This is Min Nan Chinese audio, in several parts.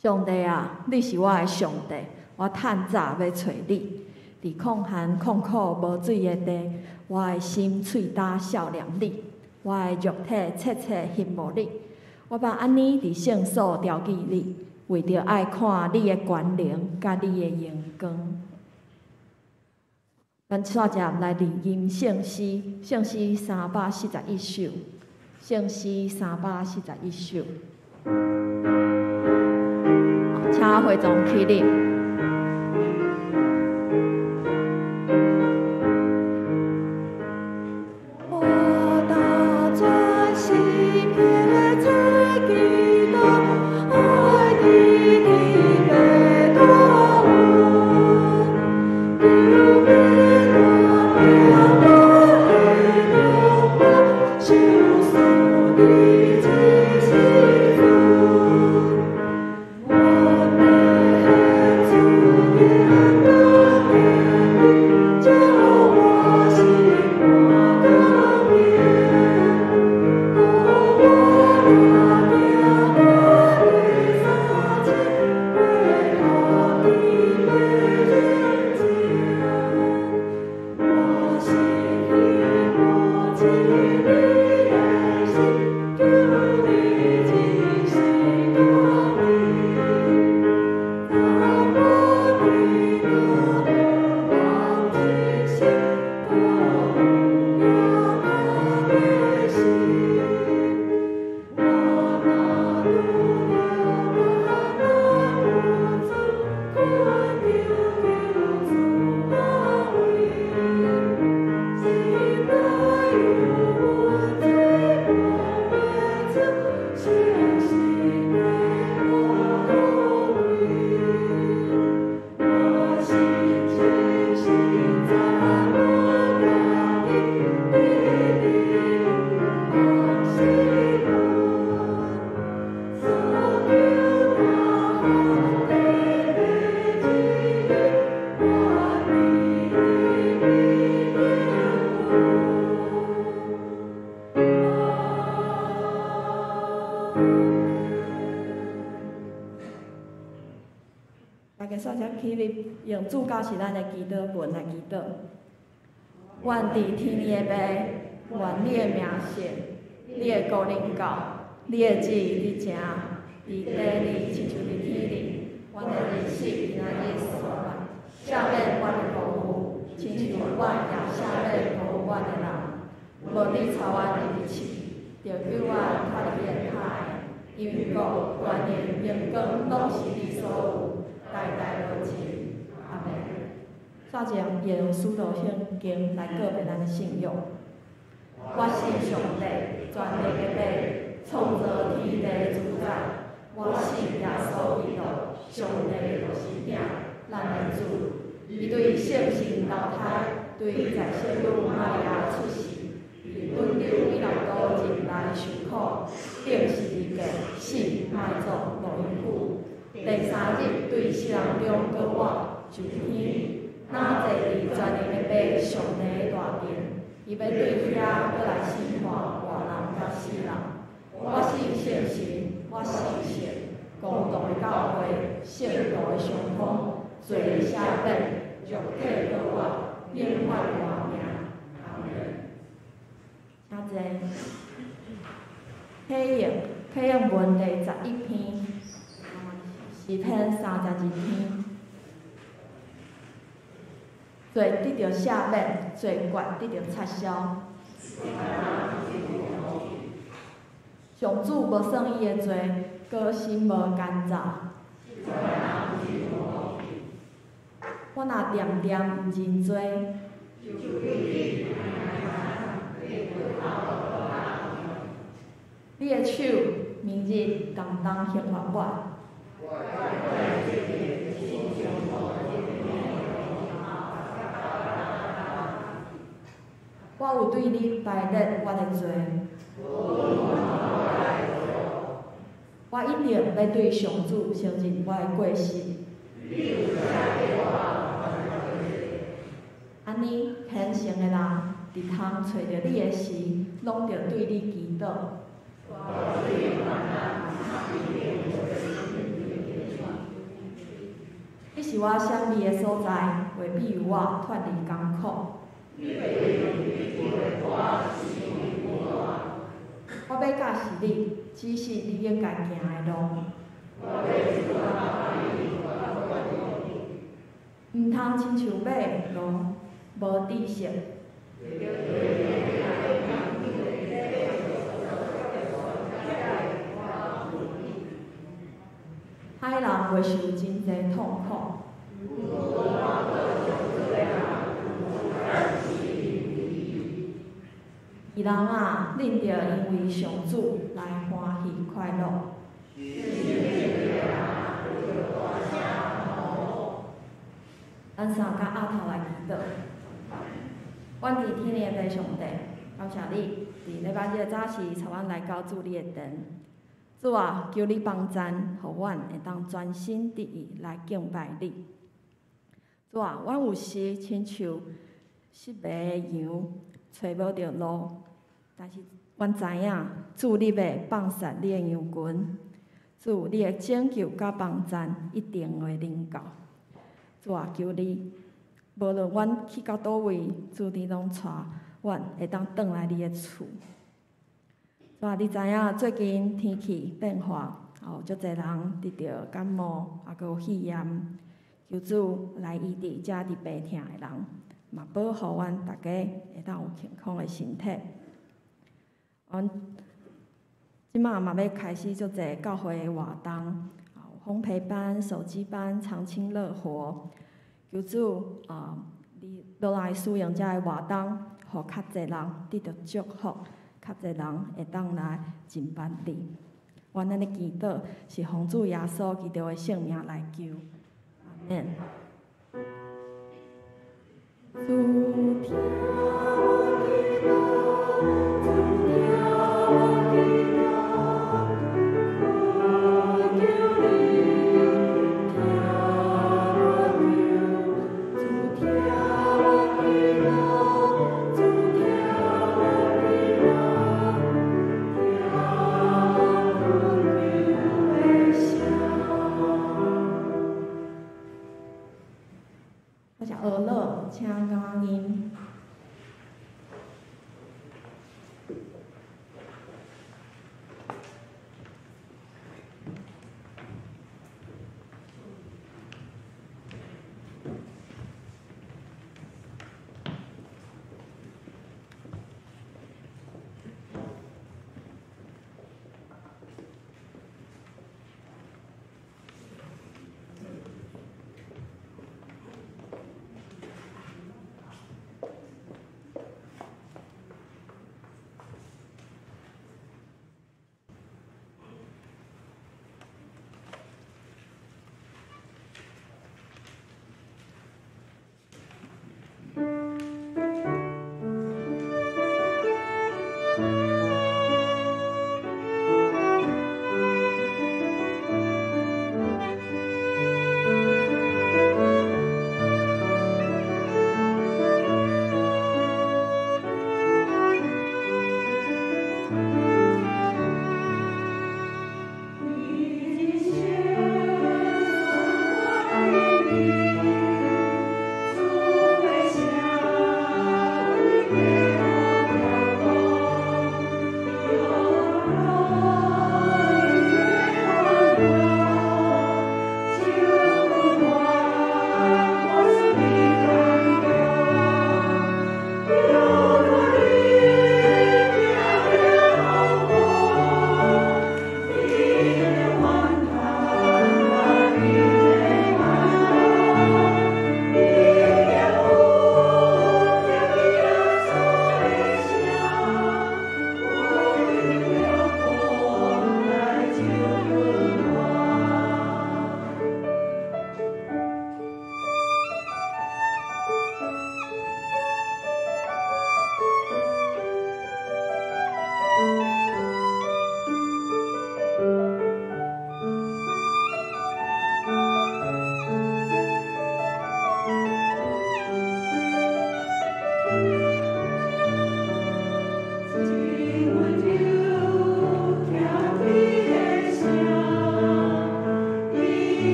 上帝啊，你是我的上帝，我趁早欲揣你。伫曠旱曠苦無水的地，我的心喙焦數念你，我的肉體切切希望你。我欲按呢佇聖所牢記你，為著愛看你的權能佮你的榮光。咱煞接來練吟聖詩，聖詩341首，聖詩341首。請會眾起立。我焦全心迫切祈禱，愛佇你的大恩，求免大命的中受死佇這時陣。我欲主榮光的光，照我心肝光明。予我若行萬里3000，過予天父面前。我是希望這你的心，求你這時光明。當我伫那無望之時，閣有疼的心。我若拄著艱難有阻，懇求求主安慰。心內有阮這光袂出，誠實的無可貴。我心真心讚我家己，直直望死我。所求大項得袂之日，願你佇彼頂阿們。大家煞請起立，用主教示咱的祈禱文來祈禱。願佇天的父，願你的名聖，你的國臨到，你的旨意佇正，佇地裡親像佇天裡。阮的日食今仔日賜予阮，赦免阮的辜負，親像阮也赦免辜負阮的人。無得帶阮入去試，著救阮脫離彼個歹的。因為國、權能、榮光，攏是你所有，代代無盡。阿們。煞前用使徒行經來告白咱的信仰。我信上帝，全能的父，創造天地的主宰。我信耶穌基督，上帝的獨生子，咱的主。伊對聖神投胎，對在聖女瑪利亞出世，佇本丟彼拉多忍耐受苦，釘十字架，死，埋葬，落陰府。第三日對死人中閣活，上天。若坐佇全能的父上帝的大殿，伊欲對遐閣來審判活人佮死人。我信聖神，我信聖公同的教會，聖徒的相通，罪的赦免，肉體閣活，永遠活命。阿們。請坐。啟應，啟應文第11篇，詩篇32篇。罪得著赦免，罪孽得著擦消。上主無算伊的罪，閣心無乾燥。我若恬恬毋認罪，你的手明日同同刑罰我。我有對你排列我的罪。一定欲對上主承認我的過失。按呢，虔誠的人佇通揣著你的時，攏著對你祈禱。你是我閃避的所在，袂庇佑我脫離艱苦。我欲教示你，指示你應該行的路。毋通親像馬驢無知識。歹人會受真濟痛苦。義人啊，恁著因為上主來歡喜快樂。咱三甲阿頭來祈禱。阮佇天頂的父上帝，感謝你佇禮拜日的早時，帶阮來到主你的殿。主啊，求你幫贊，予阮會當專心致意來敬拜你。主啊，阮有時親像失迷的羊，揣無著路，但是阮知影，主你欲放殺你的羊群，主你的拯救佮幫贊一定會臨到。主啊，求你，無論阮去到佗位，主你攏帶阮會當轉來你的厝。主啊，你知影最近天氣變化，有足濟人得著感冒，抑閣有肺炎，求主來醫治遮佇病疼的人，嘛保護阮逐家會當有健康的身體。阮這馬嘛欲開始足濟教會的活動，有烘焙班、手機班、長青樂活，求主啊，你落來使用遮个活動，予較濟人得著祝福，較濟人會當來認捌你。阮按呢祈禱，是奉主耶穌基督的聖名來求，阿們。主聽我祈禱，主聽我祈禱，懇求你聽我求，主聽我祈禱，主聽我祈禱，聽我懇求的聲。我是阿樂，請感恩。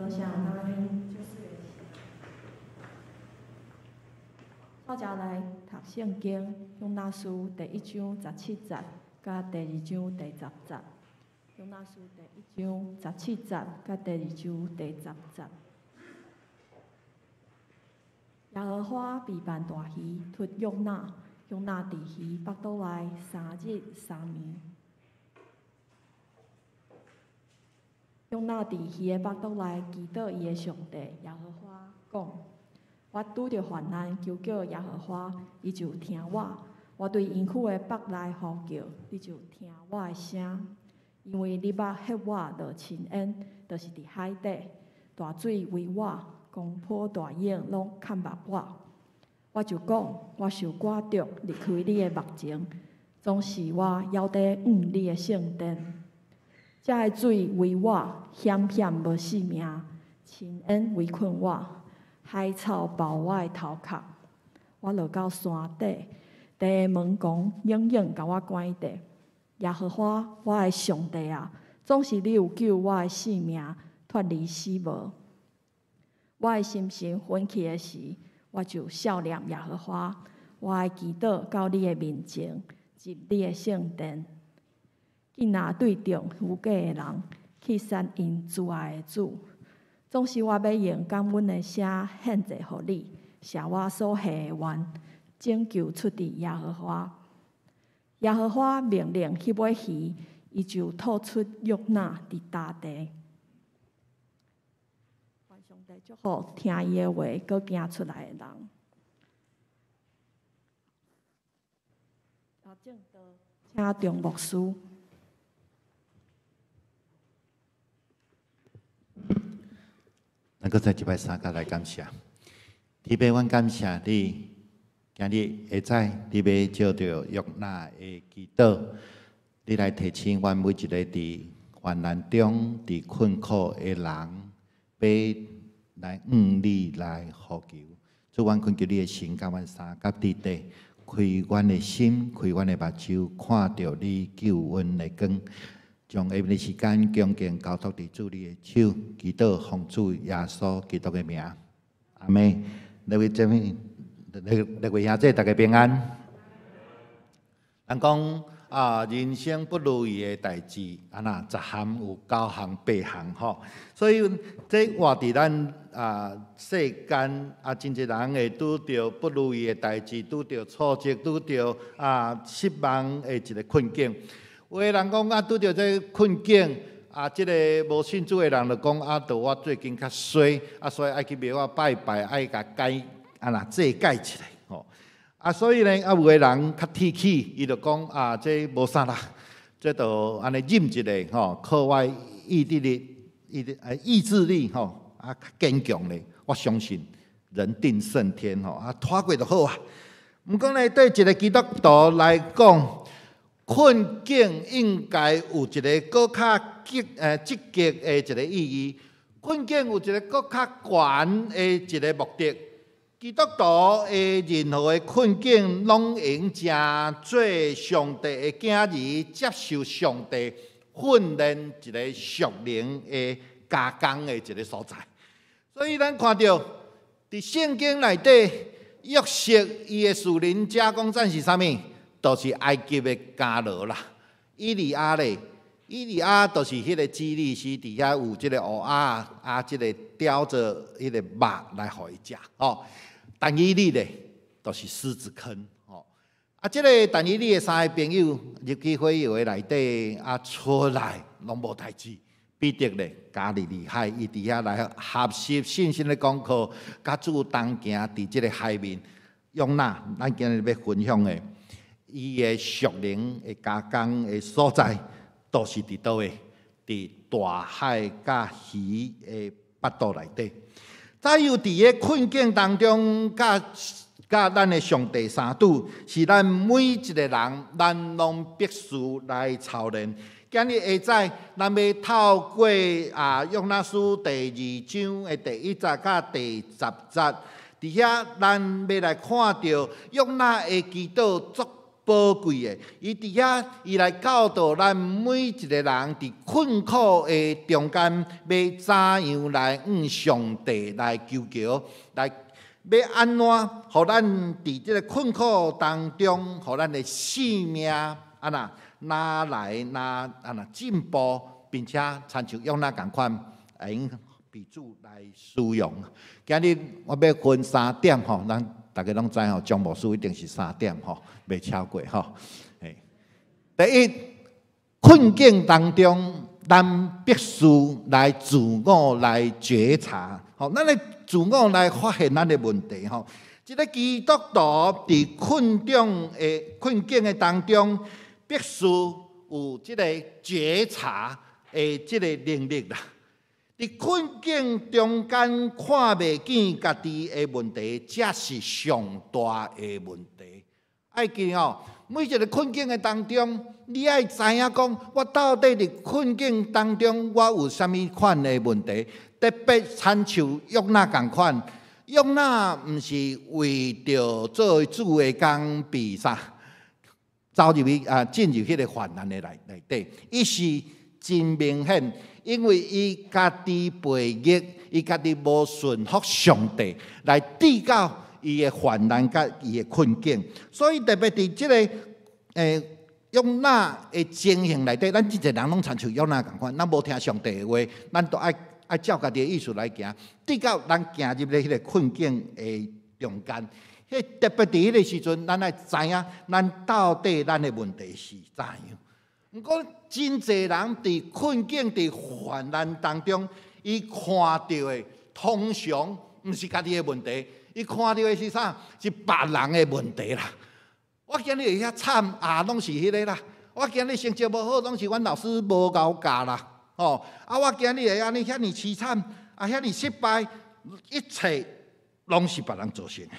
多谢，感恩。大家來讀聖經，約拿書第一章十七節，佮第二章第十節。約拿書第一章十七節，佮第二章第十節。耶和華備辦大魚吞約拿，約拿佇魚腹肚內三日三暝。約拿佇魚的腹肚內祈禱伊的上帝耶和華，講：我拄著患難，求叫耶和華，伊就聽我；我對陰府的腹內呼叫，你就聽我的聲。因為你捌歇我落深淵，就是佇海底，大水圍我，狂波大湧攏崁目我。我就講，我受趕逐，離開你的目前，總是我猶佇向你的聖殿。這个水圍我，險險無性命，深淵圍困我，海草包我的頭殼。我落到山底，地的門檻永遠共我關著。耶和華，我的上帝啊，總是你有救我的性命脫離死亡。我的心神昏去的時，我就數念耶和華。我愛祈禱到你的面前，入你的聖殿。囝仔對著虛假的人，去殺𪜶慈愛的主。總是我欲用感恩的聲獻祭予你，謝我所許的願，拯救出佇耶和華。耶和華命令彼尾魚，伊就吐出約拿佇乾地。願上帝祝福聽伊的話，閣行出來的人。證道，請張牧師。咱閣再一擺三甲來感謝，天父，阮感謝你，今日下早你欲借著約拿的祈禱，你來提醒阮每一个佇患難中、佇困苦的人，欲來向你來呼求。主，阮懇求你的神佮阮相佮佇底，開阮的心，開阮的目睭，看著你救恩的光。將下面的時間恭敬交託佇主你的手，祈禱奉主耶穌基督的名，阿們。各位姐妹，各位兄弟，大家平安。人講啊，人生不如意的代誌，按怎十項有九項八項吼，所以這活佇咱啊世間啊，真濟人會拄著不如意的代誌，拄著挫折，拄著啊失望的一个困境。有的人講啊，拄著這个困境，啊，這个無信主的人就講啊，著我最近較衰，啊，所以愛去廟仔拜拜，愛共解按怎祭改一下吼。啊，所以呢，啊，有的人較鐵齒，伊就講啊，這無啥啦，這就按呢忍一下吼，靠我意志力、意志力吼，啊，較堅強咧。我相信人定勝天吼，啊，拖過就好啊。毋過呢，對一个基督徒來講，困境應該有一个閣較積極的一个意義。困境有一个閣較懸的一个目的。基督徒的任何的困境，攏用成做上帝的囝兒，接受上帝訓練一个屬靈的加工的一个所在。所以咱看著佇聖經內底，約瑟伊的屬靈加工站是啥物？就是埃及的監牢啦。以利亞咧，以利亞就是彼个基利斯，佇遐有這个烏鴉啊，這个叼著彼个肉來予伊食吼。但以理咧，就是獅子坑吼。啊，這个但以理的三个朋友入去火窯的內底啊，出來攏無代誌。彼得咧，加利利海，伊佇遐來學習信心的功課，佮主同行佇這个海面。約拿，咱今日欲分享的。伊的屬靈的加工的所在，都是佇佗位？佇大海佮魚的腹肚內底。再有佇个困境當中，佮咱的上帝相拄，是咱每一个人，咱攏必須來操練。今日下早，咱欲透過啊約拿書第二章的第一節佮第十節，佇遐咱欲來看著約拿的祈禱足寶貴的。伊佇遐，伊來教導咱每一個人佇困苦的中間，欲怎樣來向上帝來求求，來欲按怎，予咱佇這个困苦當中，予咱的生命按怎愈來愈按怎進步，並且親像約拿仝款，會用被主來使用。今日我欲分三點吼，咱逐家攏知吼，張牧師一定是三點吼，袂超過吼。第一，困境當中，咱必須來自我來覺察，吼，咱來自我來發現咱的問題吼。這个基督徒佇困境的當中，必須有這个覺察的這个能力啦。佇困境中間看袂見家己的問題，才是上大的問題。愛記吼，每一个困境的當中，你愛知影講，我到底佇困境當中，我有啥物款的問題？特別親像約拿仝款，約拿毋是為著做主的工被啥，走入去啊，進入彼个患難的內底，伊是真明顯。因為伊家己背逆，伊家己無順服上帝，來致到伊的患難佮伊的困境。所以特別佇這个約拿的情形內底，咱真濟人攏親像約拿仝款，咱無聽上帝的話，咱都愛照家己的意思來行，致到咱行入咧彼个困境的中間。彼特別佇彼个時陣，咱愛知影，咱到底咱的問題是怎樣。毋過，真濟人佇困境、佇患難當中，伊看著的通常毋是家己的問題，伊看著的是啥？是別人的問題啦。我今日會遐慘啊，攏是彼个啦。我今日成績無好，攏是阮老師無𠢕教啦。吼啊！我今日會按呢遐爾淒慘，啊遐爾失敗，一切攏是別人造成的。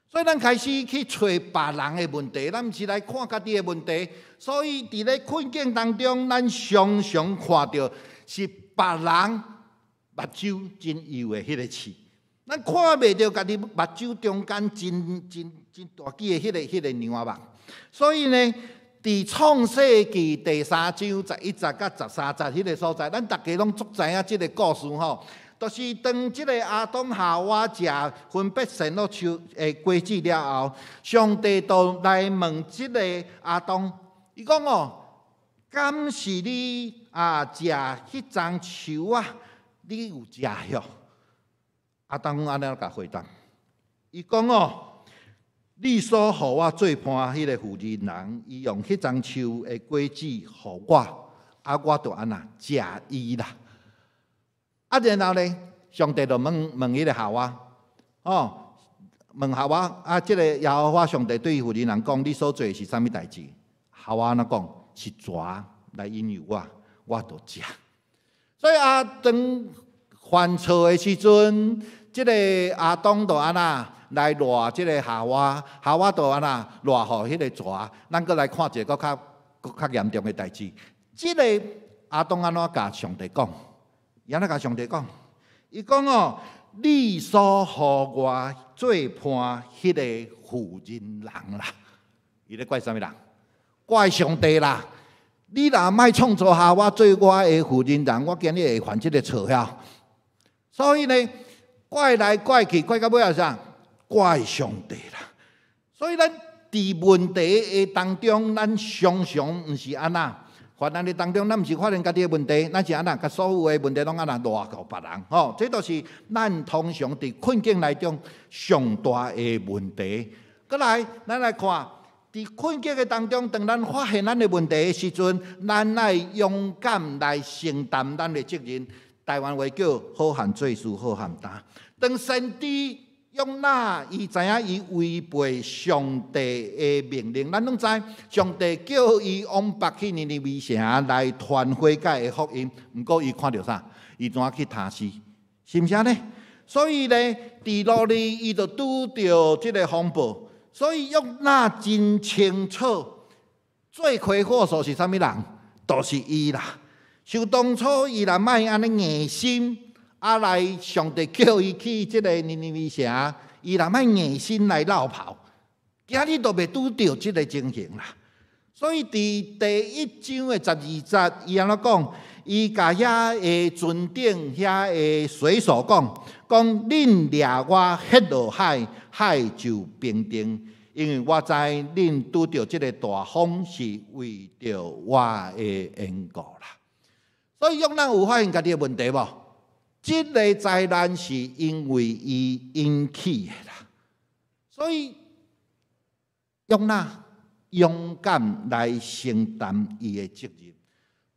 所以咱開始去揣別人的問題，咱毋是來看家己的問題。所以佇咧困境當中，咱常常看著是別人目睭真幼的彼个刺，咱看袂著家己目睭中間真真真大支的彼个娘仔目。所以呢，佇創世記第三章11節佮13節彼个所在，咱逐家攏足知影這个故事吼。就是當這个亞當夏娃食分別善惡樹的果子了後，上帝就來問這个亞當，伊講哦，敢是你啊食彼欉樹仔？你有食許？亞當按呢共回答，伊講哦，你所予我做伴彼个婦人人，伊用彼欉樹的果子予我，啊，我就按呢食伊啦。啊，然後呢，上帝就問問彼个夏娃，哦，問夏娃啊，這个耶和華上帝對婦人人講，你所做的是啥物代誌？夏娃按呢講，是蛇來引誘我，我就食。所以啊，當犯錯的時陣，這个亞當就按怎來賴這个夏娃，夏娃就按怎賴予彼个蛇。咱閣來看一个閣較閣較嚴重的代誌。這个亞當按怎共上帝講？伊按怎共上帝講？伊講哦，你所予我做伴彼个婦人人啦，伊咧怪啥物人？怪上帝啦！你若莫創造夏娃做我的婦人人，我今日會犯這个錯遐。所以呢，怪來怪去，怪到尾仔啥？怪上帝啦！所以咱佇問題的當中，咱常常毋是按怎？患難的當中，咱毋是發現家己的問題，咱是按怎？共所有的問題攏按怎賴予別人？吼，這都是咱通常佇困境內中上大的問題。閣來，咱來看，佇困境的當中，當咱發現咱的問題的時陣，咱愛勇敢來承擔咱的責任。台灣話叫好漢做事好漢擔。當先知約拿伊知影伊違背上帝的命令，咱攏知上帝叫伊往北去尼尼微城來傳悔改的福音，毋過伊看著啥？伊怎去他施？是毋是按呢？所以呢，佇路裡伊就拄著這个風暴。所以約拿真清楚，罪魁禍首是啥物人？就是伊啦。想當初伊若莫按呢硬心，啊來上帝叫伊去這个尼尼微城，伊若莫硬心來落跑，今日都袂拄著這个情形啦。所以佇第一章的12節，伊按怎講？伊共遐个船頂遐个水手講，講恁掠我彼落海，海就平定，因為我知恁拄著這个大風是為著我的緣故啦。所以約拿有發現家己的問題無？這个災難是因為伊引起的啦。所以約拿勇敢來承擔伊的責任。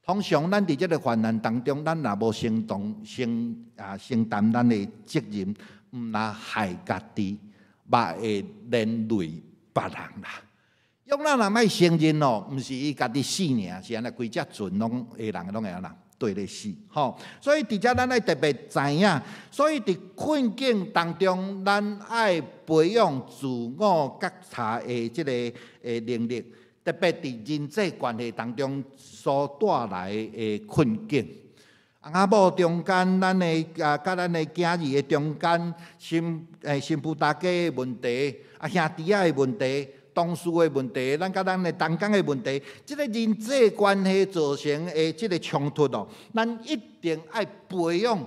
通常咱佇這个患難當中，咱若無承擔咱的責任，毋但害家己，嘛會連累別人啦。約拿若莫承認哦，毋是伊家己死爾，是按呢規隻船攏的人攏會按怎綴咧死吼。所以佇遮咱愛特別知影，所以佇困境當中，咱愛培養自我覺察的這个能力，特別佇人際關係當中所帶來的困境。翁仔某中間，咱的啊，佮咱的囝兒的中間，新婦大家的問題，啊兄弟仔的問題，同事的問題，咱佮咱的同工的問題，這个人際關係造成的這个衝突哦，咱一定愛培養，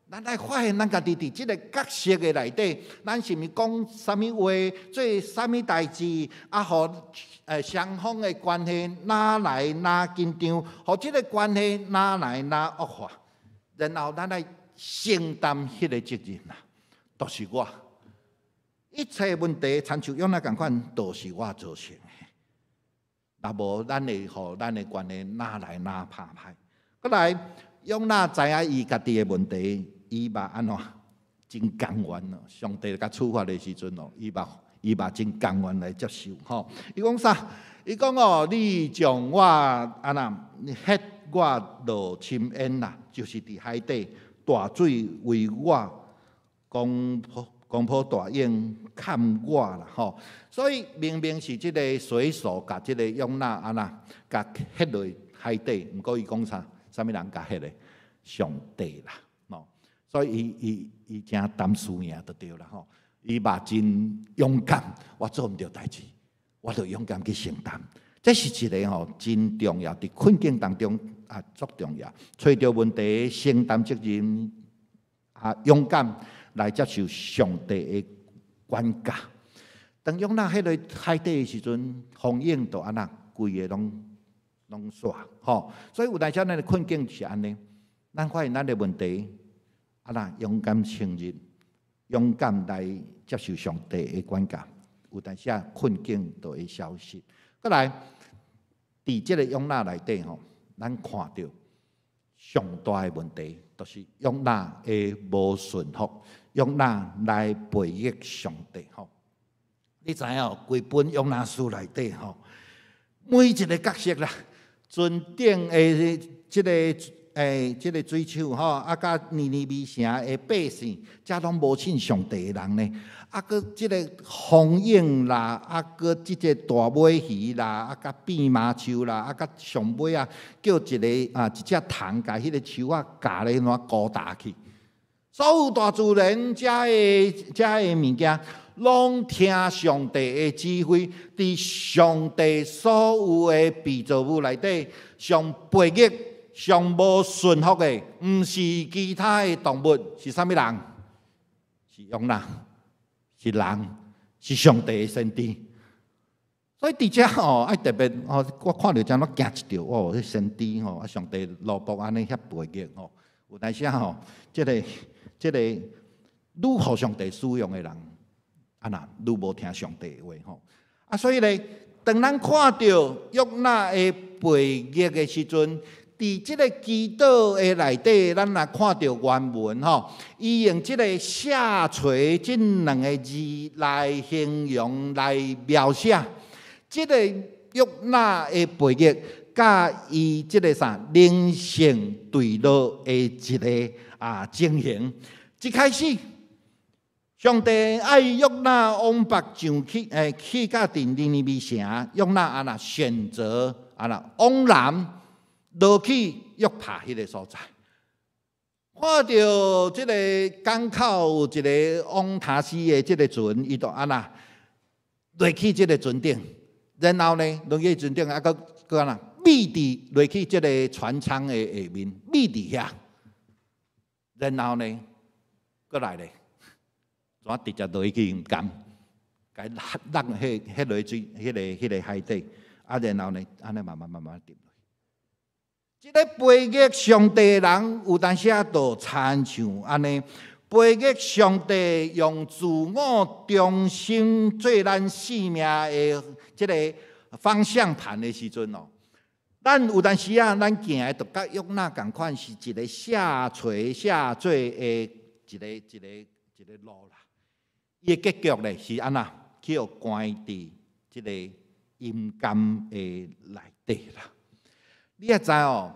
咱愛發現咱家己佇這个角色的內底，咱是毋是講啥物話，做啥物代誌，啊，予雙方的關係愈來愈緊張，予這个關係愈來愈惡化，然後咱愛承擔彼个責任啦，就是我。一切問題，親像約拿仝款，都是我造成的。若無，咱會予咱的關係愈來愈拍歹。閣來，約拿知影伊家己的問題，伊嘛按怎真甘願咯。上帝共處罰的時陣哦，伊嘛真甘願來接受吼。伊講啥？伊講哦，你將我按怎，你彼我落深淵啦，就是佇海底大水為我狂波大湧崁我啦吼。所以明明是這个水手共這个約拿按怎共彼落海底，毋過伊講啥？啥物人共彼的？上帝啦，吼！所以伊誠擔輸贏就對啦吼。伊嘛真勇敢，我做毋對代誌，我就勇敢去承擔。這是一个吼真重要，佇困境當中啊足重要。揣著問題，承擔責任，啊勇敢來接受上帝的管教。當約拿彼落海底的時陣，風湧就按怎規个攏煞吼。所以有當時咱的困境是按呢，咱發現咱的問題，按怎勇敢承認，勇敢來接受上帝的管教，有當時困境就會消失。閣來，佇這个約拿內底吼，咱看著上大的問題，就是約拿的無順服，約拿來背逆上帝吼。你知影哦？規本約拿書內底吼，每一个角色啦，船頂的這个水手吼，啊，佮尼尼微城的百姓，遮攏無信上帝的人呢。啊，閣這个風湧啦，啊，閣這个大尾魚啦，啊，佮蓖麻樹啦，啊，佮上尾啊，叫一个啊一隻蟲共彼个樹仔咬咧，怎孤焦去。所有大自然遮的物件，攏聽上帝的指揮，佇上帝所有的被造物內底，上背逆、上無順服的，毋是其他的動物，是啥物人？是約拿，是人，是上帝的先知。所以佇遮吼，愛特別吼，我看著遮攏驚一著哦，彼先知吼，啊，上帝奴僕按呢遐背逆吼，有當時吼，這个愈予上帝使用的人，啊若愈無聽上帝的話吼，啊，所以咧，當咱看著約拿的背逆的時陣，佇這个祈禱的內底，咱若看著原文吼，伊用這个下垂這兩个字來形容、來描寫這个約拿的背逆，佮伊這个啥靈性墜落的一个情形。一開始，上帝愛約拿往北上去，去到佇尼尼微城，約拿按怎選擇按怎往南落去約帕彼个所在。看著這个港口有一个往他施的這个船，伊就按怎落去這个船頂，然後呢，落去船頂啊，閣閣按怎覕佇落去這个船艙的下面，覕佇遐，然後呢，閣來咧，怎直接落去毋甘，共落彼彼落水，彼个海底，啊，然後呢，按呢慢慢慢慢沉落去。這个背逆上帝的人，有當時仔就親像按呢，背逆上帝用自我中心做咱生命的這个方向盤的時陣哦，咱有當時仔，咱行的就佮約拿仝款，是一个下垂下墜的一个路啦。伊的結局咧是按怎？去予關佇這個陰間的內底啦。你也知哦，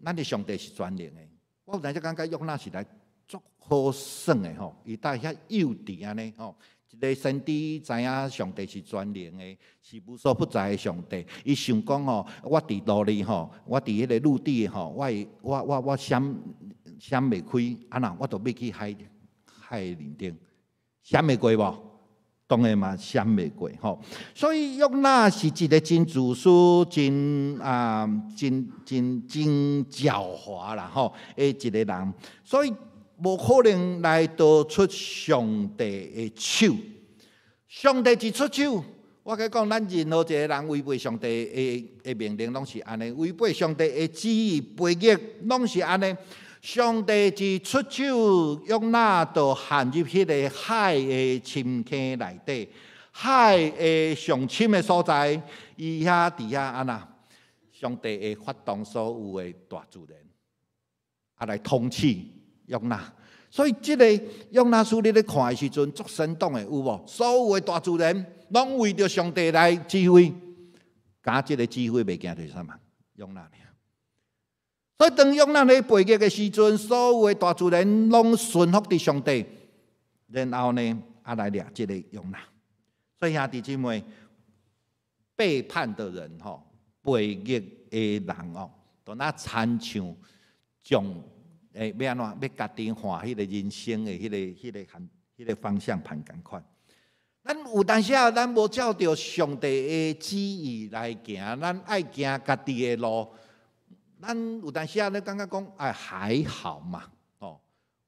咱的上帝是全能的。我有當時感覺約拿實在足好耍的吼，伊帶遐幼稚按呢吼。一个先知知影上帝是全能的，是無所不在的上帝。伊想講吼，我佇陸裡吼，我佇彼个陸地吼，我會我我我閃閃袂開，按怎我就欲去海裡頂，閃會過無？當然嘛閃袂過吼。所以約拿是一个真自私、真啊、真真真狡猾啦吼的一个人，所以無可能來逃出上帝的手。上帝一出手，我共你講，咱任何一个人違背上帝的命令，攏是按呢；違背上帝的旨意，背逆，攏是按呢。上帝一出手，約拿就陷入彼个海的深坑內底，海的上深的所在，伊遐佇遐按怎？上帝會發動所有的大自然，啊來統治約拿。所以這个約拿書你咧看的時陣，足生動的有無？所有的大自然攏為著上帝來指揮，敢這个指揮袂行就是啥物？約拿爾。所以當約拿咧背逆的時陣，所有的大自然攏順服佇上帝，然後呢，啊來掠這个約拿。所以兄弟姊妹，背叛的人吼，背逆的人哦，都若親像將欲按怎欲家己換彼个人生的彼个方向盤仝款。咱有當時仔，咱無照著上帝的旨意來行，咱愛行家己的路。咱有當時仔，你感覺講，哎，還好嘛，哦，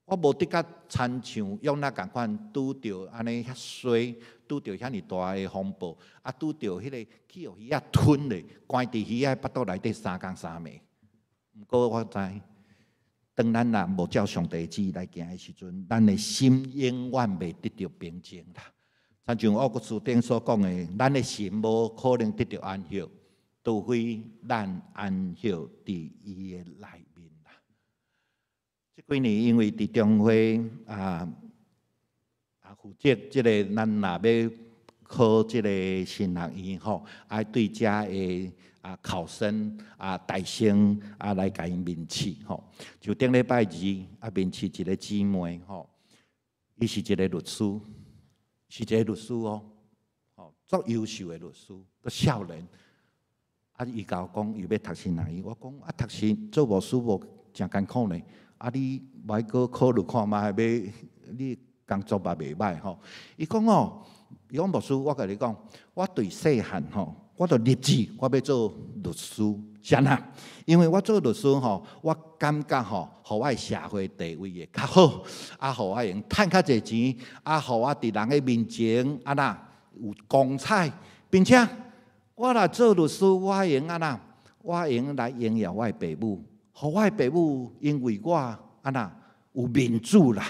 我無得佮親像約拿仝款拄著按呢遐衰，拄著遐爾大的風暴，啊，拄著彼个去予魚仔吞咧，關佇魚仔腹肚內底三工三暝。毋過我知，當咱若無照上帝旨意來行的時陣，咱的心永遠袂得著平靜啦。親像奧古斯丁所講的，咱的心無可能得著安息，除非咱安息佇伊的內面啦。這幾年因為佇中會負責這个，咱若欲考這个神學院吼，愛對遮的考生大生來共𪜶面試吼。就頂禮拜二面試一个姊妹吼，伊是一个律師，是一个律師哦，吼，足優秀的律師，閣少年。伊共我講，伊欲讀神學院，我講啊，讀神做牧師無誠艱苦呢。啊，你無愛閣考慮看覓，欲你工作嘛袂䆀吼。伊講哦，伊講牧師，我共你講，我對細漢吼，我就立志我欲做律師，是按怎？因為我做律師吼，我感覺吼，予我的社會地位會較好，啊，予我會用趁較濟錢，啊，予我佇人的面前按怎有光彩，並且我若做律師，我會用按怎？我會用來榮耀我的爸母，予我的爸母因為我按怎有面子啦。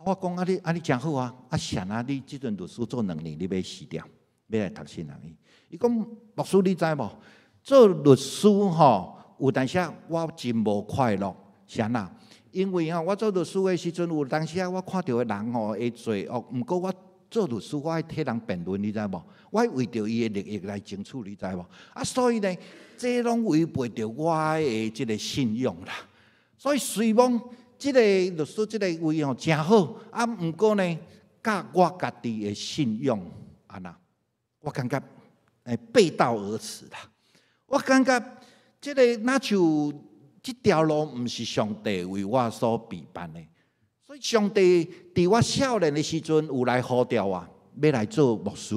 我講啊你啊你誠好啊，啊是按怎你這陣律師做2年，你欲辭掉，欲來讀神學院？伊講牧師你知無？做律師吼，有當時我真無快樂，是按怎？因為吼，我做律師的時陣，有當時我看著的人吼會罪惡，毋過我做律師，我愛替人辯論，你知無？我愛為著伊的利益來爭取，你知無？啊，所以呢，這攏違背著我的這个信仰啦。所以雖罔這个律師這个位吼誠好，啊，毋過呢，佮我家己的信仰按怎？我感覺背道而馳啦。我感覺這个若像這條路毋是上帝為我所備辦的，所以上帝佇我少年的時陣有來呼召我，欲來做牧師。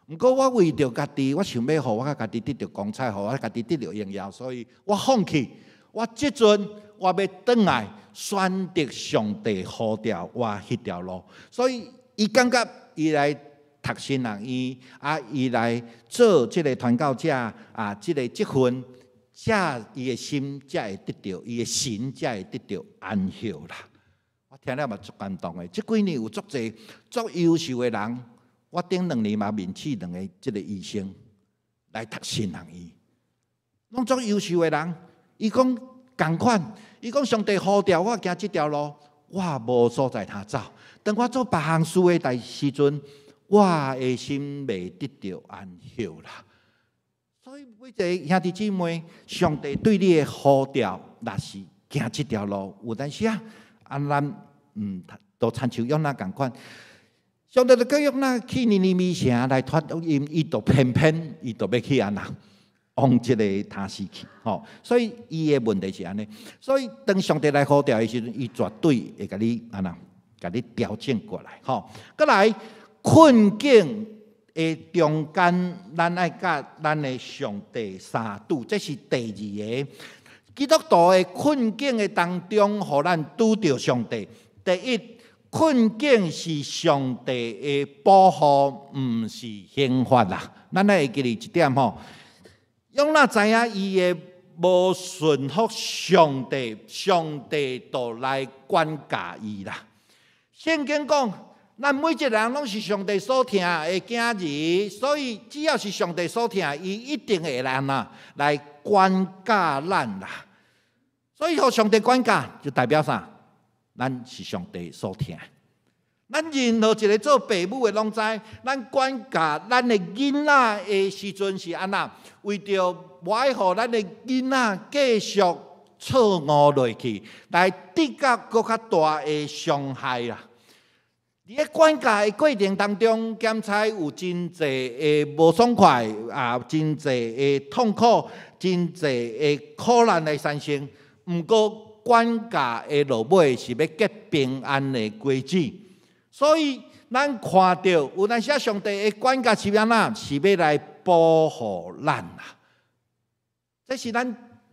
毋過我為著家己，我想欲予我家己得著光彩，予我家己得著榮耀，所以我放棄。我這陣我欲轉來選擇上帝呼召我彼條路。所以伊感覺伊來讀神學院，啊，伊來做這个傳教者啊，這个職分，才伊的心才會得著，伊的神才會得著安息啦。我聽了嘛足感動的。這幾年有足濟足優秀的人，我頂兩年嘛面試兩个這个醫生來讀神學院，攏足優秀的人。伊講仝款，伊講上帝呼召我行這條路，我無所在通走。當我做別項事的代時陣，我的心袂得著安息啦。所以每一个兄弟姊妹，上帝對你的呼召，若是行這條路，有當時啊，啊咱都親像約拿仝款，上帝就叫約拿去尼尼微城來傳福音，伊就偏偏伊就欲去按怎往這个他施去，吼。所以伊的問題是按呢。所以當上帝來呼召的時陣，伊絕對會共你按怎，共你調整過來，吼。閣來困境的中間，咱愛佮咱的上帝相拄，這是第二个。基督徒的困境的當中，予咱拄著上帝。第一，困境是上帝的保護，毋是刑罰啦。咱愛會記得一點吼，約拿知影伊的無順服上帝，上帝就來管教伊啦。聖經講，咱每一个人攏是上帝所疼的囝兒，所以只要是上帝所疼，伊一定會來按怎來管教咱啦。所以，予上帝管教就代表啥？咱是上帝所疼。咱任何一个做父母的攏知，咱管教咱的囡仔的時陣是按怎？為著無愛予咱的囡仔繼續錯誤落去，來得到閣較大的傷害啦。佇咧管教的過程當中，檢查有真濟的無爽快，啊，真濟的痛苦，真濟的苦難來產生。毋過管教的落尾是欲結平安的果子，所以咱看著有當時上帝的管教是按怎？是欲來保護咱啊！這是咱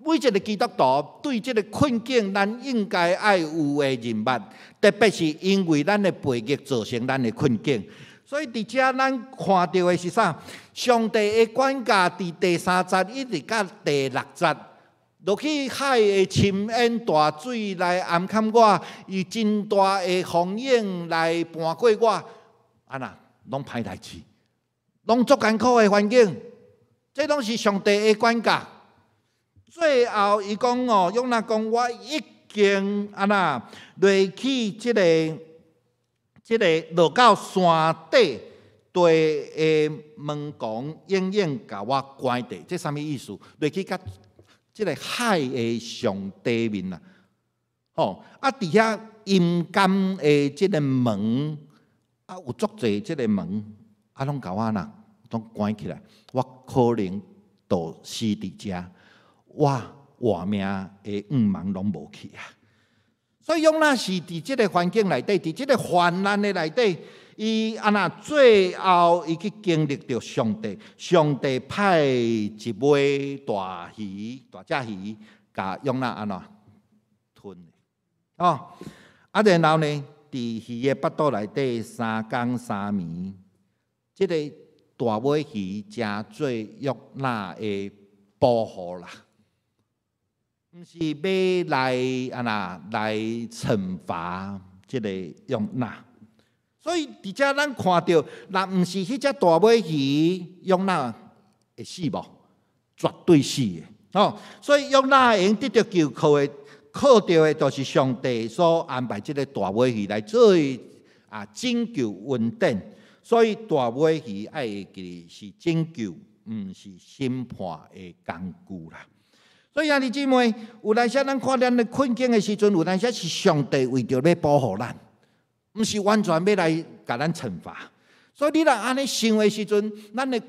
每一个基督徒對這个困境，咱應該愛有的認捌，特別是因為咱的背逆造成咱的困境。所以佇遮咱看著的是啥？上帝的管教佇第三節一直到第六節，落去海的深淵大水來掩蓋我，伊真大的風湧來盤過我，按怎攏歹代誌，攏足艱苦的環境，這攏是上帝的管教。最後伊講哦，約拿講我已經按怎落去這个這个落到山底，地的門檻永遠共我關著，這啥物意思？落去佮這个海的上底面啊，吼啊！佇遐陰間的這个門啊，有足濟這个門啊，攏共我呐，攏關起來，我可能就死佇遮，我活命的願望攏無去啊！所以約拿是佇這个環境內底，佇這个患難的內底，伊按怎最後伊去經歷著上帝，上帝派一尾大魚，大隻魚，共約拿按怎吞哦，啊，然後呢，佇魚的腹肚內底三工三暝，這个大尾魚成做約拿的保護啦，毋是欲來按怎來懲罰這个約拿。所以佇遮咱看著，若毋是彼隻大尾魚，約拿會死無？絕對死的。吼！所以約拿會用得著救，靠的靠著的，就是上帝所安排這个大尾魚來做啊拯救恩典。所以大尾魚愛會記得是拯救，毋是審判的工具啦。所以兄弟姊妹，有當時咱看咱的困境的時陣，有當時是上帝為著欲保護咱，毋是完全欲來共咱懲罰。所以你若按呢想的時陣，咱的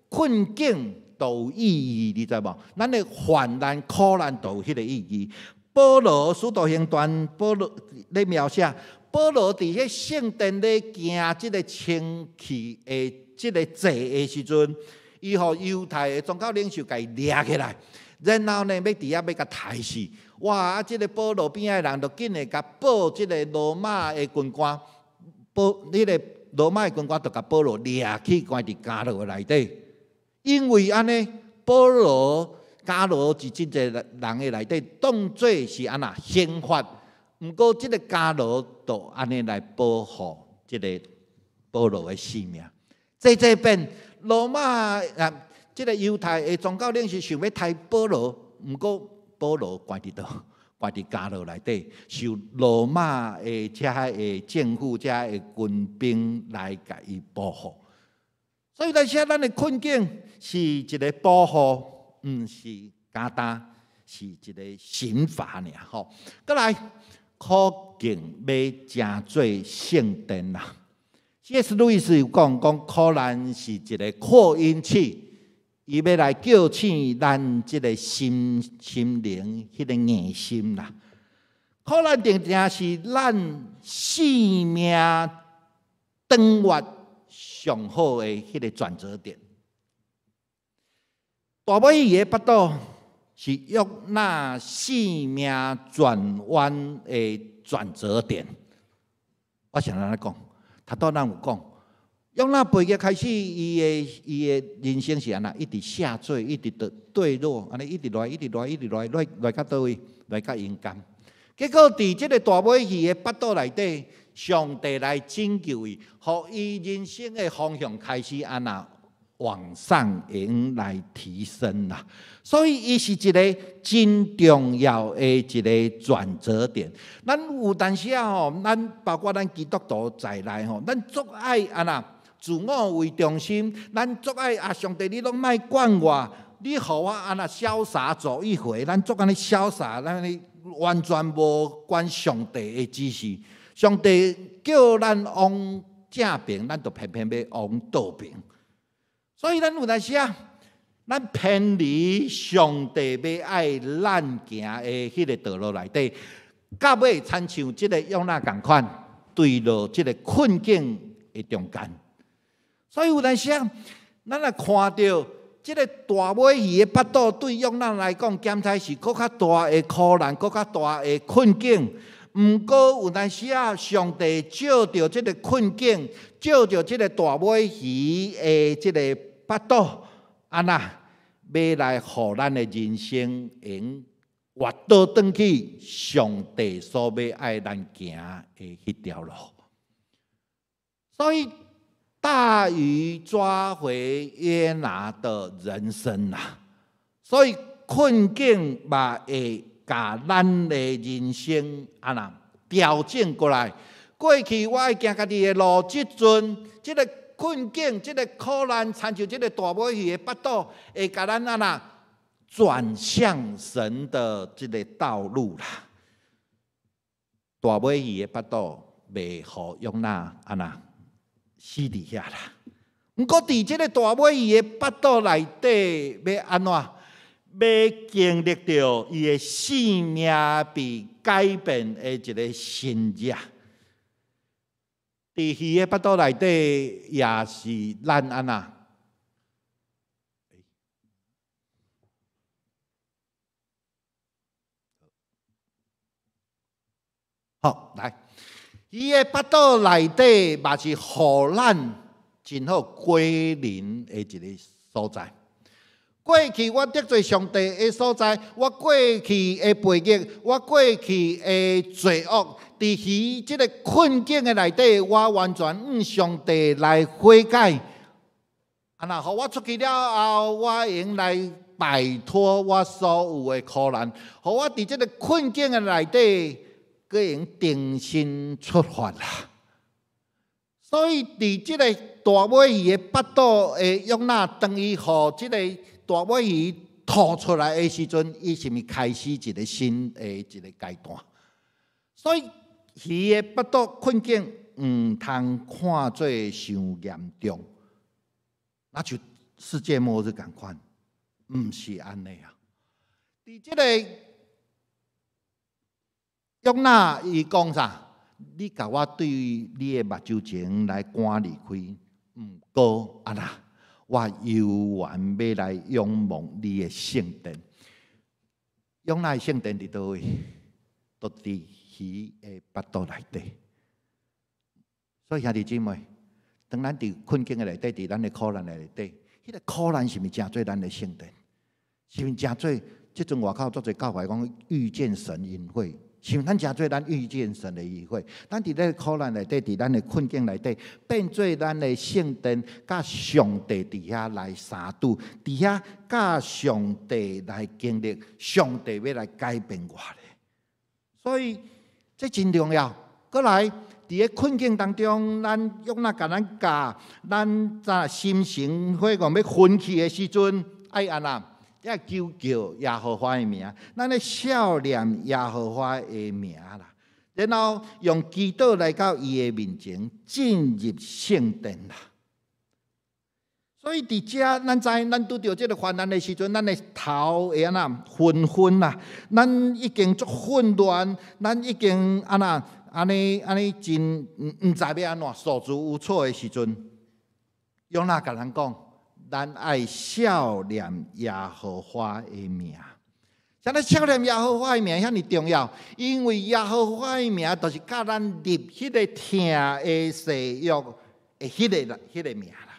困境都有意義，你知無？咱的患難苦難都有彼个意義。保羅使徒行傳，保羅咧描寫，保羅佇彼聖殿咧行這个清氣的這个祭的時陣，伊予猶太的宗教領袖共伊掠起來，然後呢，欲佇遐欲共刣死。哇！啊，這个保羅邊仔的人就緊的共報這个羅馬的軍官，報彼个羅馬的軍官就共保羅掠去關佇監牢內底。因為按呢，保羅監牢佇真濟人的內底當做是按那刑罰，毋過這个監牢就按呢來保護這个保羅的性命。這遍羅馬啊，這个猶太的宗教領袖想欲刣保羅，毋過保羅關佇佗？關佇監牢內底，受羅馬的遮的政府、遮的軍兵來共伊保護。所以，當時咱的困境是一个保護，毋是簡單，是一个刑罰爾吼。閣來，苦境欲成做聖殿啦。C.S. 路易斯有講，講苦難是一个擴音器，伊欲來叫醒咱這个心心靈彼个硬心啦。苦難定定是咱生命轉彎上好的彼个轉折點。大尾魚的腹肚是約拿生命轉彎的轉折點。我想按呢講，頭拄咱有講，約拿背逆開始，伊的人生是按怎？一直下墜，一直墜落，按呢一直落，一直落，一直落，落落到佗位？落到陰間。結果佇這个大尾魚的腹肚內底，上帝來拯救伊，予伊人生的方向開始按怎往上揚來提升啦。所以，伊是一个真重要的一个轉折點。咱有當時啊吼，咱包括咱基督徒在內吼，咱足愛按怎自我為中心，咱足愛啊，上帝你攏莫管我，你予我按怎瀟灑走一回，咱足按呢瀟灑，咱按呢完全無管上帝的指示。上帝叫咱往正爿，咱就偏偏欲往倒爿。所以咱有當時啊，咱偏離上帝欲愛咱行的彼个道路內底，到尾親像這个約拿仝款，墜落這个困境的中間。所以有當時啊，咱若看著這个大尾魚的腹肚，對約拿來講，檢查是閣較大的苦難，閣較大的困境。毋過有當時啊，上帝借著這个困境，借著這个大尾魚的這个腹肚，按怎欲來予咱的人生會用活倒轉去上帝所欲愛咱行的彼條路。所以大魚抓回約拿的人生啊！所以困境嘛會共咱的人生按怎調整過來。過去我愛行家己的路，這陣這个困境、這个苦難，親像這个大尾魚的腹肚，會共咱按怎轉向神的這个道路啦。大尾魚的腹肚袂予約拿按怎死佇遐啦。毋過佇這个大尾魚的腹肚內底，欲按怎？欲經歷著伊的生命被改變的一个神跡。佇魚的腹肚內底，也是咱按怎？好，來，魚的腹肚內底嘛是予咱真好歸零的一个所在。過去我得罪上帝的所在，我過去的背逆，我過去的罪惡，佇魚這个困境的內底，我完全向上帝來悔改。啊，若予我出去了後，我會用來擺脫我所有的苦難，予我佇這个困境的內底，閣會用重新出發啦。所以，佇這个大尾魚的腹肚的約拿，當伊予這个大尾魚吐出來的時陣，伊是毋是開始一个新的一个階段？所以，魚的腹肚困境毋通看做傷嚴重，那就世界末日仝款，毋是按呢啊！佇這个約拿伊講啥？你共我對你的目睭前來趕離開，毋過按怎，我猶原欲來仰望你的聖殿。約拿的聖殿佇佗位？都佇魚的腹肚內底。所以兄弟姊妹，當咱佇困境的內底，佇咱的苦難的內底，彼個苦難是毋是成做咱的聖殿？是毋是成做這陣外口足濟教會講遇見神營會？是毋是咱成做咱遇見神的營會？咱佇咧苦難內底，佇咱的困境內底，變做咱的聖殿，佮上帝佇遐來相拄，佇遐佮上帝來經歷，上帝欲來改變我咧。所以這真重要。閣來，佇个困境當中，咱約拿共咱教，咱在心神火講欲昏去的時陣，愛按怎？愛求叫耶和華的名，咱咧數念耶和華的名啦。然後用祈禱來到伊的面前，進入聖殿啦。所以佇遮，咱知咱拄著這个患難的時陣，咱的頭會按怎昏昏啦？咱已經足混亂，咱已經按怎按呢按呢真毋知欲按怎手足無措的時陣，約拿共咱講，咱愛數念耶和華的名。啥物數念耶和華的名遐爾重要？因為耶和華的名就是佮咱立彼个疼的誓約的彼個名啦。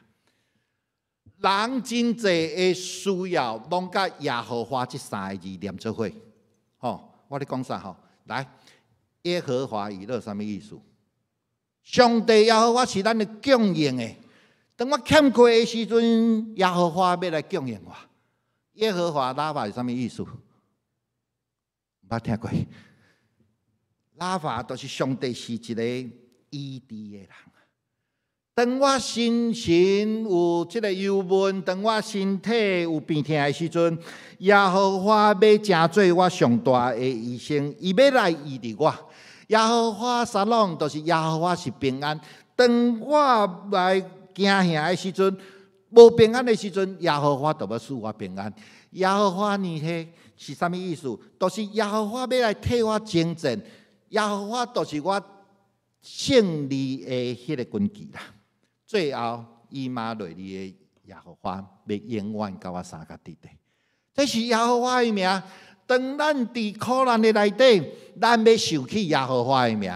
人真濟的需要，攏佮耶和華這三个字連做伙。吼，我咧講啥吼？來，耶和華以勒啥物意思？上帝耶和華是咱的供應的。當我欠缺的時陣，耶和華欲來供應我。耶和華拉法是啥物意思？毋捌聽過。拉法就是上帝是一個醫治的人。當我心神有這个憂悶，當我身體有病痛的時陣，耶和華欲成做我上大的醫生，伊欲來醫治我。耶和華沙龍就是耶和華是平安。當我來驚嚇的時陣，無平安的時陣，耶和華就欲賜我平安。耶和華尼西是啥物意思？就是耶和華欲來替我征戰，耶和華就是我勝利的彼个根據啦。最後，以馬內利的耶和華欲永遠佮我相佮佇咧。這是耶和華的名。當咱佇苦難的內底，咱欲想起耶和華的名，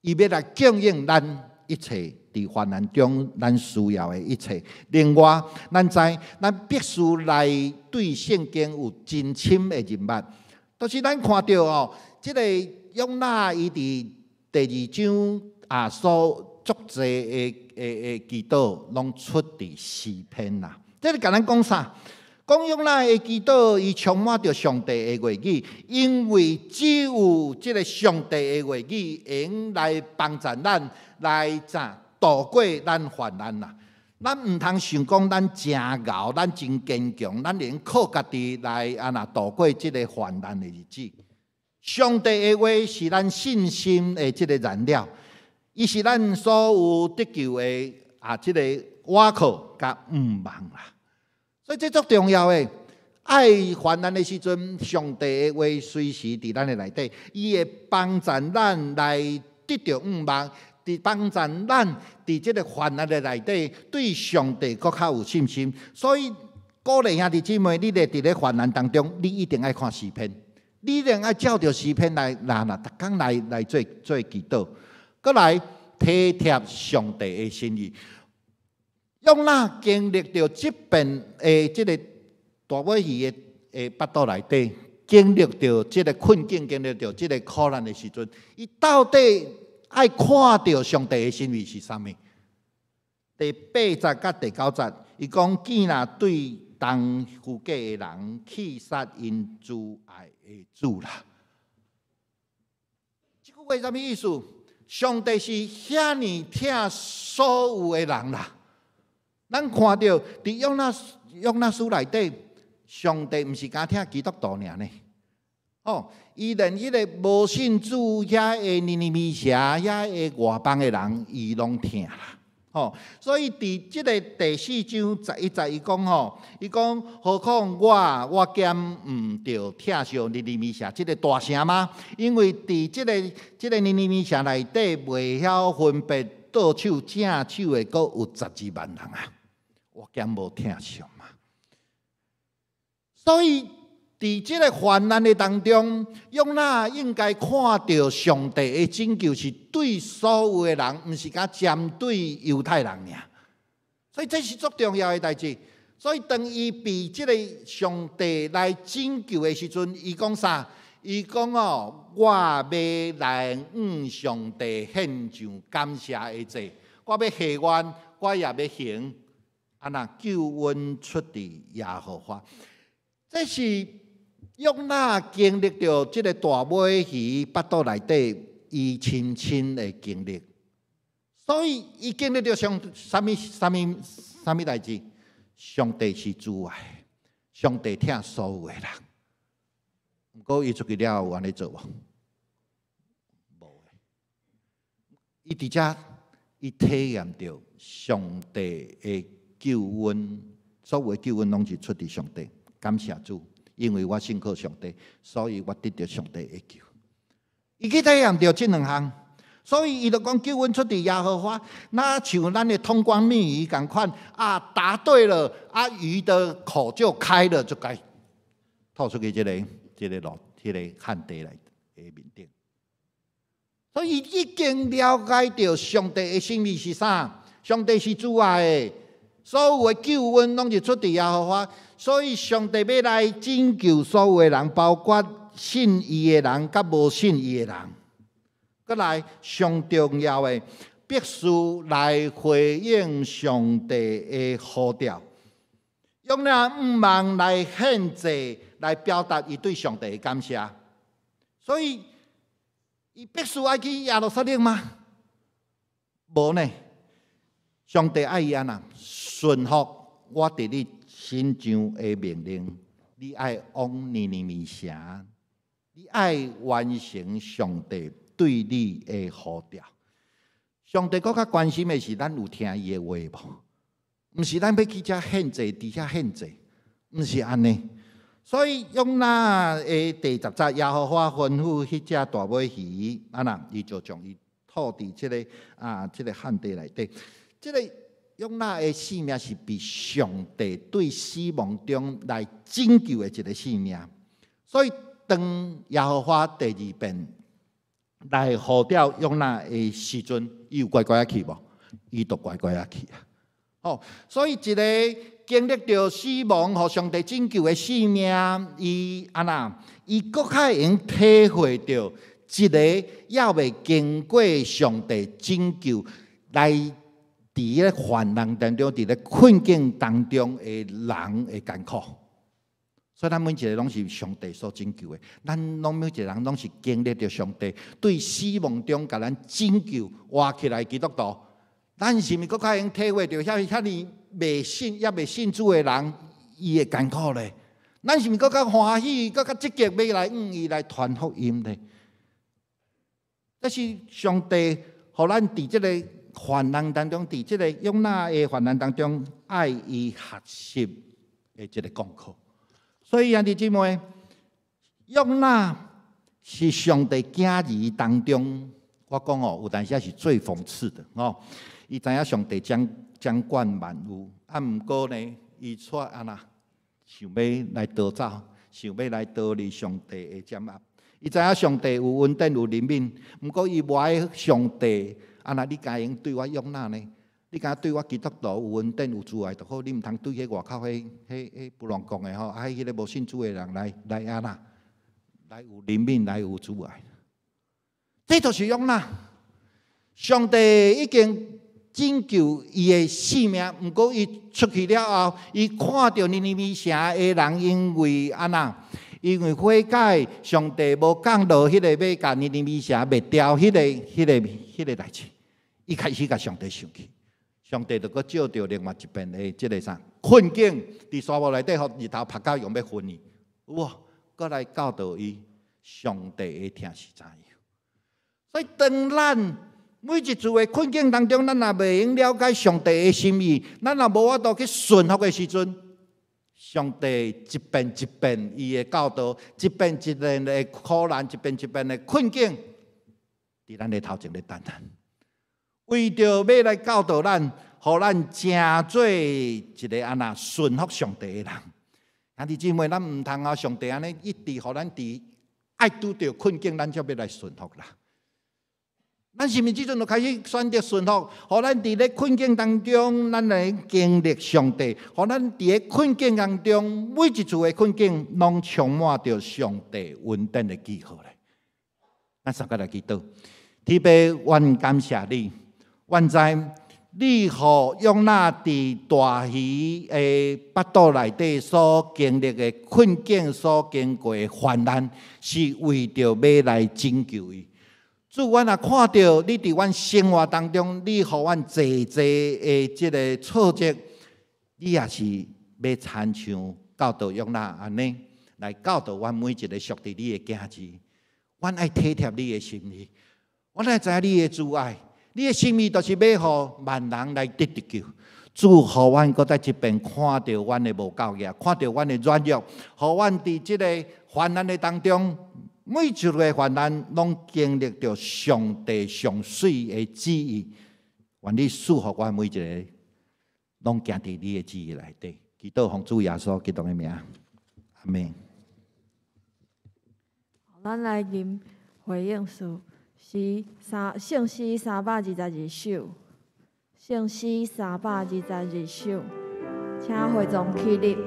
伊欲來供應咱一切佇患難中咱需要的一切。另外，咱知咱必須來對聖經有真深的認捌。就是咱看著哦，這个約拿伊佇第二章啊所足濟的祈禱，攏出佇詩篇啦。這是共咱講啥？講約拿的祈禱，伊充滿著上帝的話語，因為只有這个上帝的話語，會用來幫助咱來怎度過咱患難啦。咱毋通想講咱誠𠢕，咱真堅強，咱會用靠家己來按怎度過這个患難的日子。上帝的話是咱信心的這个燃料，伊是咱所有得救的啊，這个倚靠佮向望啦。所以這足重要的，愛患難的時陣，上帝的話隨時佇咱的內底，伊會幫助咱來得著向望，佇幫助咱佇這个患難的內底，對上帝閣較有信心。所以鼓勵兄弟姊妹，你咧佇咧患難當中，你一定愛看詩篇，你一定愛照著詩篇來來來，逐工來來做做祈禱，閣來體貼上帝的心意。約拿經歷著這遍的這个大尾魚的腹肚內底，經歷著這个困境，經歷著這个苦難的時陣，伊到底愛看著上帝的心意是啥物？第八節佮第九節，伊講見若對同夫家的人棄殺𪜶慈愛的主啦。這句話啥物意思？上帝是遐爾疼所有的人啦。咱看著佇約拿書內底，上帝毋是干疼基督徒爾呢。哦，伊連彼个無信主遐个尼尼微城遐个外邦的人，伊攏疼啦。吼，所以佇這个第四章十一節，伊講吼，伊講何況我，我敢毋著疼惜尼尼微城這个大城嗎？因為佇這个尼尼微城內底，袂曉分別倒手正手的，閣有十二萬人啊！我敢無疼惜嗎？所以，佇這个患難的當中，約拿應該看著上帝的拯救是對所有的人，毋是干針對猶太人爾。所以這是足重要的代誌。所以當伊被這个上帝來拯救的時陣，伊講啥？伊講哦，我欲來向上帝獻上感謝的祭，我欲許願，我也欲行，按怎救恩出佇耶和華。這是約拿經歷著這个大尾魚腹肚內底，伊親身的經歷，所以伊經歷著上啥物啥物啥物代誌？上帝是慈愛，上帝疼所有的人。毋過伊出去了後有按呢做無？無。伊佇遮，伊體驗著上帝的救恩，所有的救恩攏是出佇上帝。感謝主。因為我信靠上帝，所以我得著上帝的救。伊去體驗著這兩項，所以伊就講救恩出佇耶和華，若像咱的通關密語仝款啊，答對了，啊魚的口就開了，就共吐出去這个路，彼个旱地來的面頂。所以伊已經了解著上帝的心意是啥，上帝是慈愛的。所有的救恩攏是出佇耶和華，所以上帝欲來拯救所有的人，包括信伊的人佮無信伊的人。閣來上重要的，必須來回應上帝的呼召，約拿向望來獻祭，來表達伊對上帝的感謝。所以，伊必須愛去耶路撒冷嗎？無呢。上帝愛伊按怎順服我佇你身上的命令，你愛往尼尼微城，你愛完成上帝對你的呼召。上帝閣較關心的是咱有聽伊的話無？毋是咱欲去遮獻祭，佇遐獻祭，毋是按呢。所以約拿的第十節，耶和華吩咐彼隻大尾魚，按怎，伊就將伊吐佇這个旱地內底。這个約拿的性命是被上帝對死亡中來拯救的一个性命。所以當耶和華第二遍來呼召約拿的時陣，伊有乖乖仔去無？伊就乖乖仔去啊！哦，所以一个經歷著死亡，予上帝拯救的性命，伊按怎？伊閣較會用體會著一个猶未經過上帝拯救來佇咧患難當中，佇咧困境當中的人的艱苦。所以咱每一个攏是上帝所拯救的，咱攏每一个人攏是經歷著上帝對死亡中共咱拯救活起來基督徒。咱是毋是閣較會用體會著遐遐爾未信、猶未信主的人，伊的艱苦咧？咱是毋是閣較歡喜、閣較積極欲來向伊來傳福音咧？這是上帝予咱佇這个患難當中，佇這个約拿的患難當中，愛伊學習的一个功課。所以兄弟姊妹，約拿是上帝囝兒當中，我講哦，有當時是最諷刺的哦。伊知影上帝掌管萬有，啊，毋過呢，伊卻按怎想欲來逃走，想欲來逃離上帝的掌握。伊知影上帝有恩典有憐憫，毋過伊無愛上帝。按怎你敢會用對我約拿呢？你敢對我基督徒有恩典有慈愛就好，你毋通對彼外口彼彼彼不亂講的吼，啊，彼个無信主的人來來按怎，來有憐憫，來有慈愛。這就是約拿。上帝已經拯救伊的性命，毋過伊出去了後，伊看著尼尼微城的人因為按怎？因為悔改，上帝無降落彼個欲共尼尼微城滅掉彼个代誌。伊開始共上帝生氣，上帝就閣照著另外一遍的這个啥困境，佇沙漠內底，予日頭曬到用欲昏去，有無？閣來教導伊，上帝的疼是怎樣。所以當咱每一次的困境當中，咱若袂用了解上帝的心意，咱若無法度去順服的時陣，上帝一遍一遍伊的教導，一遍一遍的苦難，一遍一遍的困境，佇咱的頭前咧等咱，為著欲來教導咱，予咱成做一个按那順服上帝的人。兄弟姊妹，咱毋通啊！上帝按呢一直予咱佇愛拄著困境，咱才欲來順服啦。咱是毋是這陣就開始選擇順服？予咱佇咧困境當中，咱來經歷上帝；予咱佇咧困境當中，每一次的困境，攏充滿著上帝恩典的記號咧。咱三個來祈禱，天父，阮感謝你，阮知你予約拿佇大魚的腹肚內底所經歷的困境、所經過的患難，是為著欲來拯救伊。主，阮若看著你佇阮生活當中，你予阮濟濟的這个挫折，你也是欲親像教導約拿按呢，來教導阮每一个屬佇你的囝兒。阮愛體貼你的心意，阮愛知影你的慈愛，你的心意就是欲予萬人來得得救。主，予阮閣再一遍看著阮的無夠額，看著阮的軟弱，予阮佇這个患難的當中，每一个患難，攏經歷著上帝上媠的旨意。願你賜福阮每一個，攏行佇你的旨意內底。祈禱奉主耶穌基督的名，阿們。咱來吟回應詩，是三聖詩322首，聖詩322首，請會眾起立。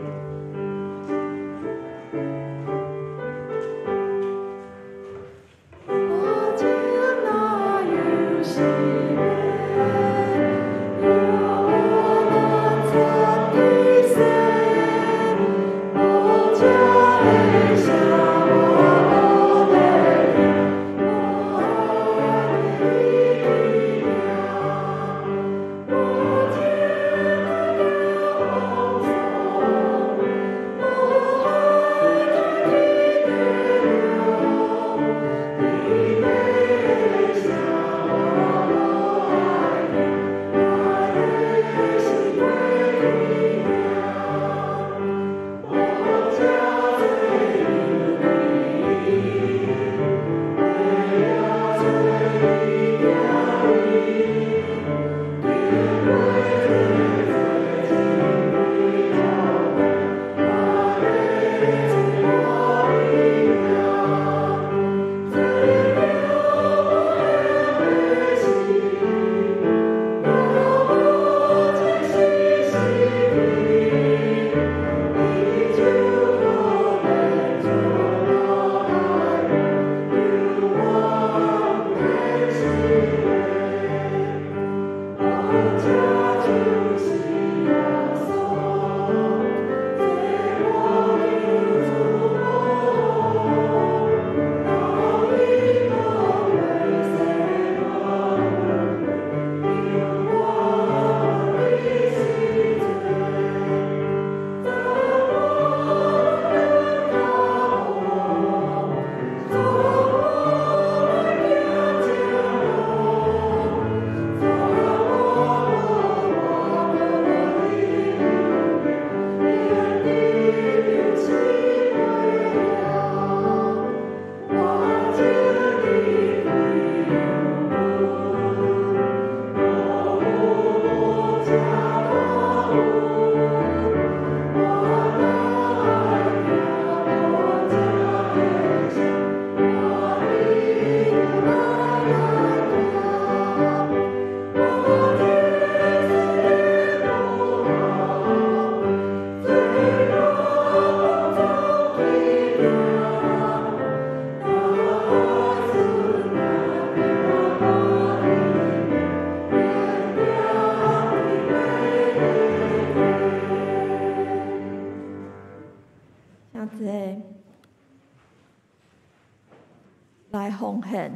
來奉獻，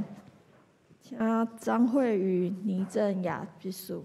請張惠瑜、倪正雅執事。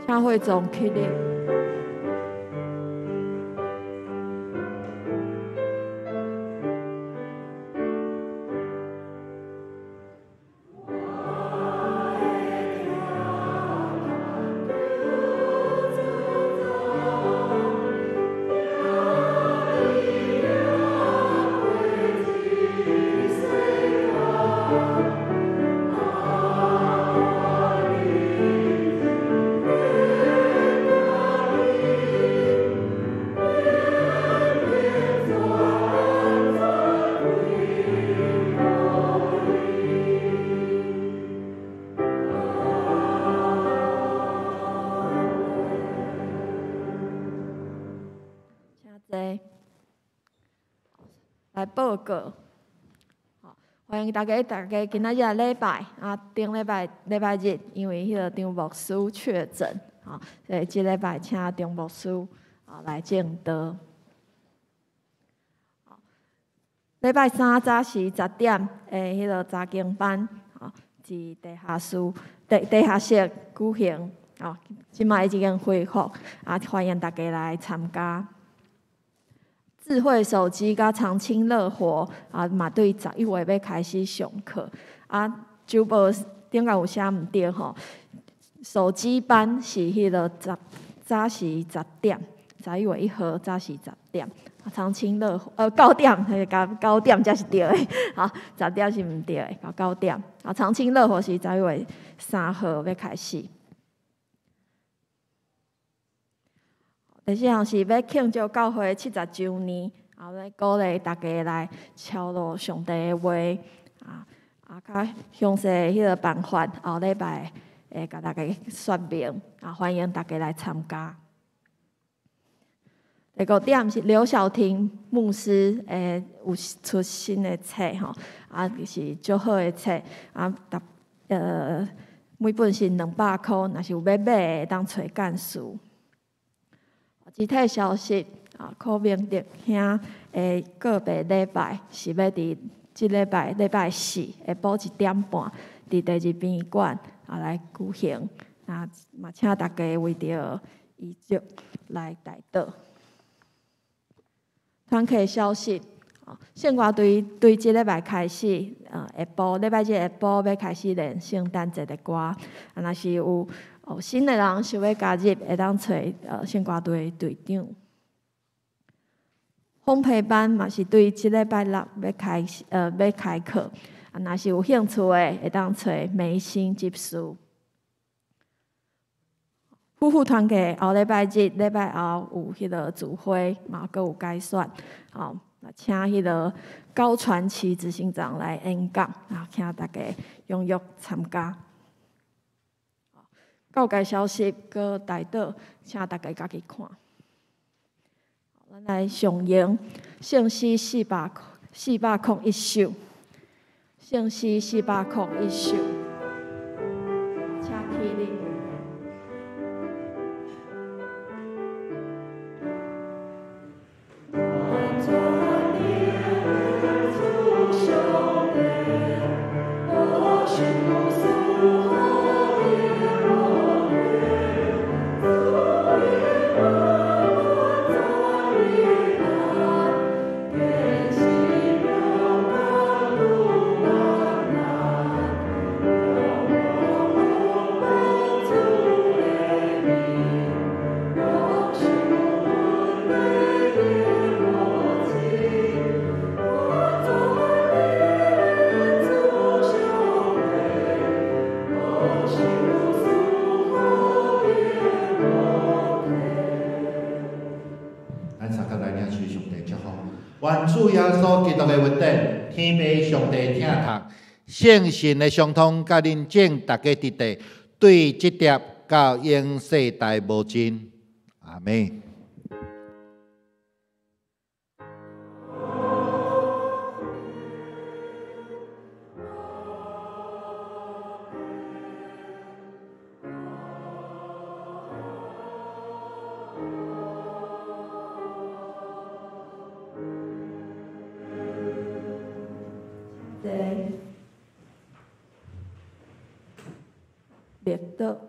請會眾起立。來報告，歡迎大家！大家今仔日禮拜啊，頂禮拜禮拜日，因為彼個張牧師確診，所以這禮拜請張牧師啊來證道。禮拜三早時10點的彼個查經班，佇地下室、地下室舉行，這擺已經恢復，啊，歡迎大家來參加。智慧手機佮長青樂活啊，嘛對11月欲開始上課啊。周報頂下有寫毋對吼，手機班是彼個早時10點，11月1號早時10點。長青樂活9點，9點才是對的，好，10點是毋對的，9點。啊，長青樂活是11月3號欲開始。第四項是欲慶祝教會70週年，啊，欲鼓勵大家來抄錄上帝的話，啊，較詳細彼個辦法，後禮拜會共大家說明，啊，歡迎大家來參加。第五點是劉曉婷牧師有出新的冊吼，啊，是足好的冊，啊，每本是200箍，若是有欲買的，會當揣幹事。肢體消息啊，柯明德兄的告別禮拜是欲佇這禮拜禮拜四下晡1點半，佇第二殯儀館啊來舉行。啊，嘛請大家為著遺囑來代禱。團契消息，聖歌隊對這禮拜開始，下晡禮拜日下晡欲開始練聖誕節的歌。啊，若是有新的人想欲加入，會當揣聖歌隊隊長。烘焙班嘛是對這禮拜六欲開始，欲開課。啊，若是有興趣的，會當揣梅心執事。夫婦團契後禮拜日、禮拜後有彼個聚會，嘛閣有改選。吼，請彼個高傳奇執行長來演講，啊，請大家踴躍參加。教界消息閣代禱，請大家家己看。咱來上演聖詩401首，聖詩401首，請起立。願主耶穌基督的恩典，天父上帝疼痛，聖神的相通，佮恁眾大家佇地，對這粒到永世代無盡。阿們。默禱。